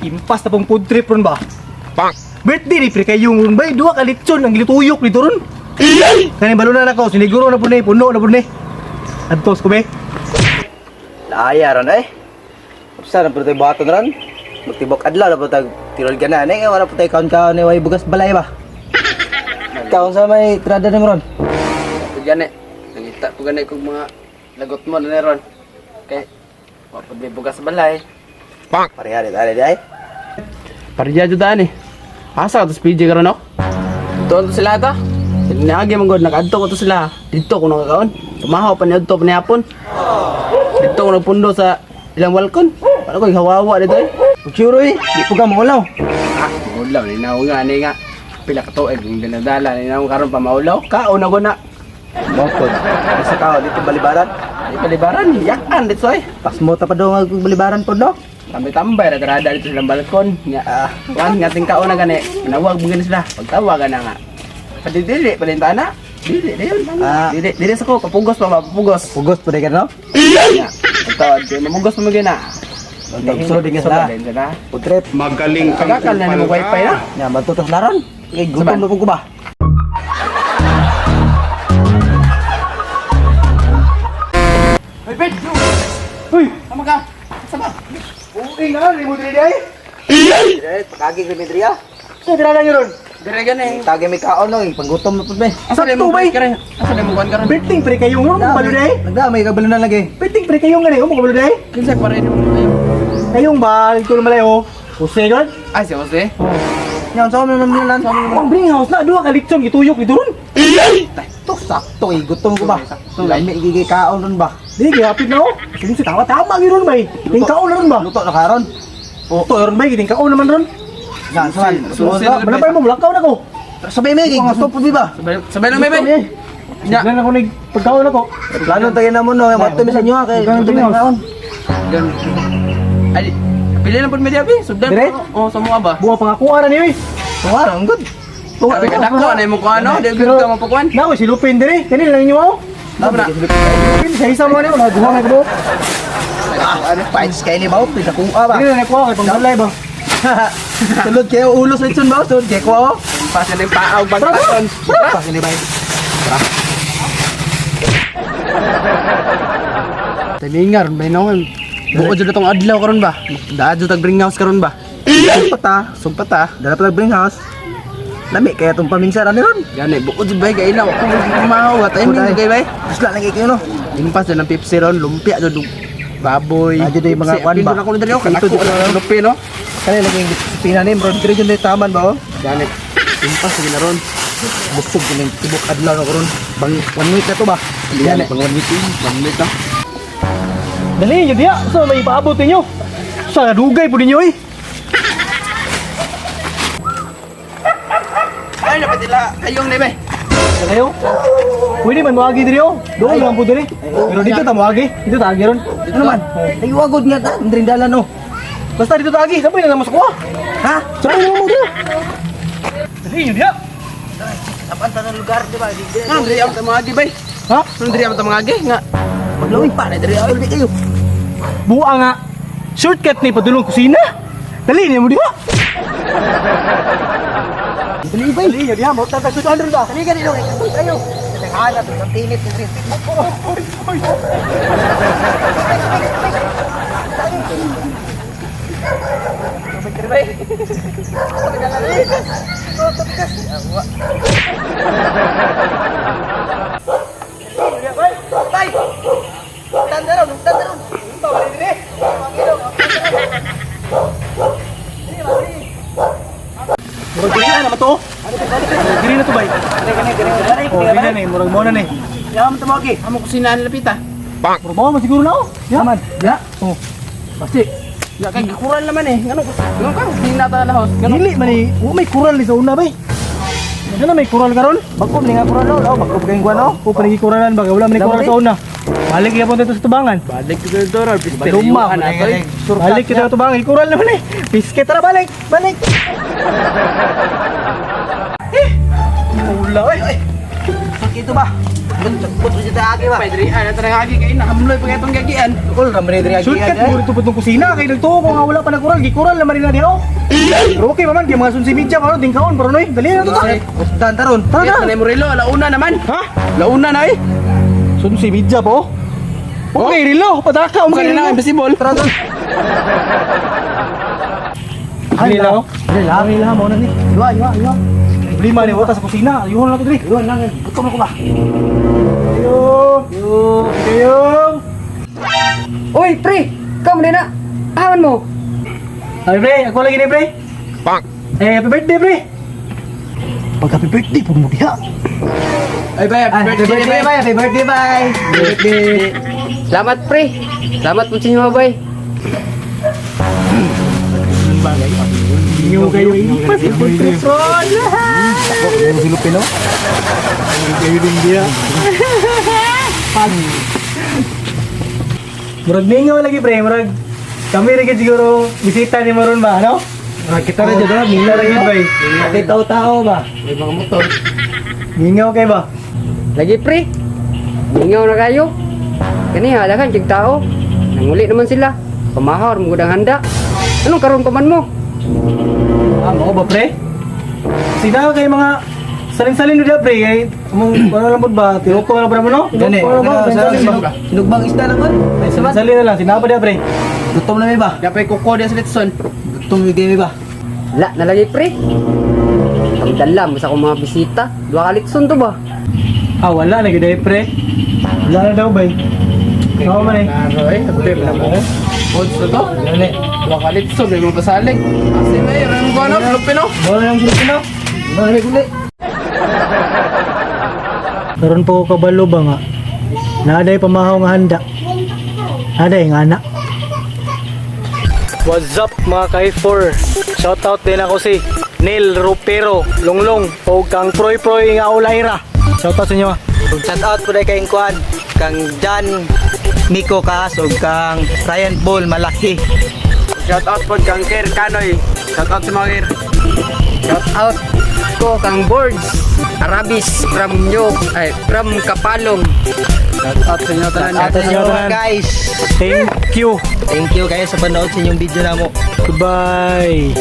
Impas na pong food trip ron ba? Birthday ni pre kayong ron ba? Duha ka litson ang gilutuyok nito ron. Kani baluna na ko, siniguro na po ni, puno na po ni. Adtos ko be. Laaya ron eh. Usa na po tayo buhaton ron. Magtibok adlaw na po tayo tirol ka na. Eh, wala po tayo kaon-kaon eh, way bugas balay ba? Kaon sa may trada ni mo ron. Gani, nangita po gani kog mga lagot mo na ron. Kay wa pud may bugas sa balay. Pareha di tali di ay. Parya jud ani. Asa ka to sa PJ karon no? Tuon to sila ta. Sila man god nakadto ko to sila. Didto ko nakakaon. Tumahaw pa ni adto pa ni hapon. Didto ko nagpundo sa ilang balkon. Para ko hawawa dito eh. Sure eh, di po ka maulaw. Ah, maulaw ni naong nga ani nga. Pila ka tuig ang dinadala ni naong karon pa maulaw. Kaon na ko na. Mopod. Sa kaon dito balibaran. Di palibaran, yakan dito eh. Pasmo ta pa daw nga balibaran po no. Tambay-tambay ra tarada dito silang balkon. Nga ah, wan nga ting kaon na gani. Manawag mo gani sila. Pagtawagan na nga. Padidili palinta na. Dili dayon. Ah. Dili dili sa ko papugos pa ba papugos. Pugos po di ka no. Nga. Pagtawag kay mamugos pa mo gina. Sulod din ka sila. Sulod din sila. Food trip. Magaling kang Kagakal na nimo kupal wifi ka. na. Nya matutos na ron. Kay gutom na po ko ba? Hoy, Ben. Uy, Tama ka. Sa ba? uy na ni mo diri ay. Eh, pagagi kami diri ah. Sa dira na ron. Dire gani. Tagi may kaon no, eh, panggutom na po be. Asa Sakto, mo bay. karon? Asa mo kuan karon? Birthday pre kayong ron, kabalo di ay. Nagda may kabalunan lagi. Birthday pre kayong gani, mo kabalo di ay. Kinsa pa rin mo kayo? Kayong ba dito na malayo? Jose god. Ay, si Jose. Nya unsa man man lan? Ang bring house na duha ka litson gituyok dito ron. To sakto eh, gutom ko ba? Sakto, eh. Lami gigi kaon ron ba? Di gihapit na oh. Sige si tawa tama gyud ron bay. Ting kaon na ron ba? Luto na karon. Luto ron bay, ting kaon naman ron. Saan saan? Susi. Malapay mo mulakaw na ko. Sabay may gusto po ba? Sabay sabay lang may bay. Nya. Nya na ko nig pagkaon ako. Plano tayo na mo no, mato mi sa inyo ha, kay Ganun gutom din, mi kaon. Gan. Ay, pili na po media bi. Sundan. Dire? Oh, sa mga ba? Buwa pangakuha na niyo eh. Tunga ang good. Tunga Sabi ka dako na imong kuan no, di gud ka mapakuan. Na ko si Lupin dire. Kani lang ninyo ako. Tama na. Lupin sa isa mo ni wala guha na ko. Ah, pints kay ni ba? Pita kuha ba? Dili na ko kay pangbalay ba. Sulod kayo ulo sa itson ba? Sulod kay ko. Pasa na yung paaw bagtason. Pa kini bay. Timingar bay no. Buod jud atong adlaw karon ba? Daa jud tag bring house karon ba? Sugpat ta. Sugpat ta. Dala pa bring house. Lami kaya tong paminsa ra ni ron. Gani buod jud bay kay ilaw ako mahaw timing jud kay bay. Isla lang kay no. Impas jud ang Pepsi ron, lumpia jud og baboy. Ah, jud yung mga Pepsi. kwan ba? Apil jud ako ni diri Ito kanako jud na lupi no. Kani lagi pina ni ron diri jud taman ba oh. Gani. Impas jud na ron. Busog jud ning tibok adlaw na karon. Bang one week na to ba? Gani. Bang one week. One week na. Dali nyo diya. So may ipaabot ninyo. Sa dugay po ninyo eh. Ay, dapat ila kayong ni bay. Sa kayo? Pwede man moagi diri oh. Doon lang po diri. Pero dito ta moagi. Dito ta agi ron. Ano man? Ay wagod nga ta, ndring dala no. Basta dito ta agi. Sabay na lang mo sa kuha. Ha? Sabay na lang mo dito. Dali nyo diya. Apan ta lugar di ba? Nga diri ang mga agi bay. Ha? Ano diri ang mga agi nga. Maglawig pa na diri ay kayo. Buha nga. Shortcut ni padulong kusina. Dali niyo mo diha. Dali bay. Dali nyo diha. Mo tatag 200 ba? Dali ka dito kay kayo. Naghanap ng tinit diri. Murag diri na naman to. Diri na to bay. Oh, diri na ni. Murag mo na ni. Yaman tumagi. Amo kusina ni lapita. Murag mo man siguro na oh. Ya. Yaman. Ya. Oh. Pasti. Nga kay gikural naman eh. Ngano ngano ka kusina ta lahos. Ngano Dili man eh. Wa may kural ni sa una bay. Ano na may kural karon? Bagom ni nga kural no, bagom kay guan no. O panigikuralan ba? Wala man kural sa una. Balik gyapon dito sa tubangan. Balik ko dito ron. Luma, Balik kita sa tubangan. Kural naman eh. Piske tara balik. Balik. Eh. Ula eh. Sakit ba? Put jud ta agi ba. Bay, diri ana tanang agi kay nahamloy pa itong gagian. Ul ra man diri agi. Shortcut mo rito putong kusina kay nagtuo ko nga wala pa nagkural, gikural naman nila diha. Oh. Pero okay pa man kay mga sunsi media karon ding kaon pero noy, dali na to ta. Usdan taron. Tara tara. Tanay Murilo, launa naman. Ha? Launa na eh. Sunsi media po. Okay, rilo, padaka Kung okay na rilo. impossible. Tara tol. Rilo. Rilo, rilo mo na ni. Iwa, iwa, iwa. Problema ni wata sa kusina. Ayuhon na to diri. Iwan lang. Gutom ako ba? Ayo. Yo. Ayo. Uy, pre! Ikaw mo na! Awan mo! Ay pre, ako lagi ni pre. Bang. Eh, happy birthday pre. Pag happy birthday pud mo diha. Ay bay, Ah, happy happy birthday birthday bay, happy birthday bay. Birthday. Salamat, pre! Salamat po sa inyo, bay! Inyo kayo ipas birthday son. Ako silupin no. Kayo din diha. Pag. Murag ningaw lagi pre, murag kami rin siguro bisita ni Maron ba, no? Kita ra jud no, Mingaw lagi bay. May tao-tao ba? May mga motor. Mingaw kay ba? Lagi, pre! Mingaw na kayo! Kani, halagan, kig tao! Nanguli naman sila. Pamahor, mugod ang handa. Anong karon pa man mo? Ah, mao ba pre? Sina kay mga salin-salin do pre kay among ano lang pud ba, tinuko na lang mo no? Gani. Tinuko na ba? Salin ba? Sinugbang isda lang kon. Ay, salin na lang, sinapa diha pre. Gutom na mi ba? Dapat kuko diya sa litson. Gutom yung game ba? La, nalagi, pre! Ang dala mo sa akong mga bisita. Dua ka litson to ba? Ah, wala na gyud pre. Wala na daw bay. Sao man eh. Klaro eh, happy na mo. Odds na to. Gani. Dua ka litson, may mga pasalig. Kasi may ram ko ano, lupin no. Wala nang silupin no? Ano na guli? Karon po ko kabalo ba nga? Naday pamahaw nga handa. Naday nga anak. What's up mga ka-F4? Shoutout din ako si Neil Rupero Lunglong o kang Proy Proy nga Olayra. Shoutout sa inyo. Ah. Shout out po dahil kay Kwan, kang John Nico Kaas ug kang Ryan Paul Malaki. Shout out po kang Ker Kanoy. Shout out sa mga Ker. Shout out ko kang Boards Arabis from New ay from Kapalong. Shout out sa inyo tanan. Shout out sa inyo tanan. guys. Thank you. Thank you guys sa panood sa inyong video namo. Goodbye.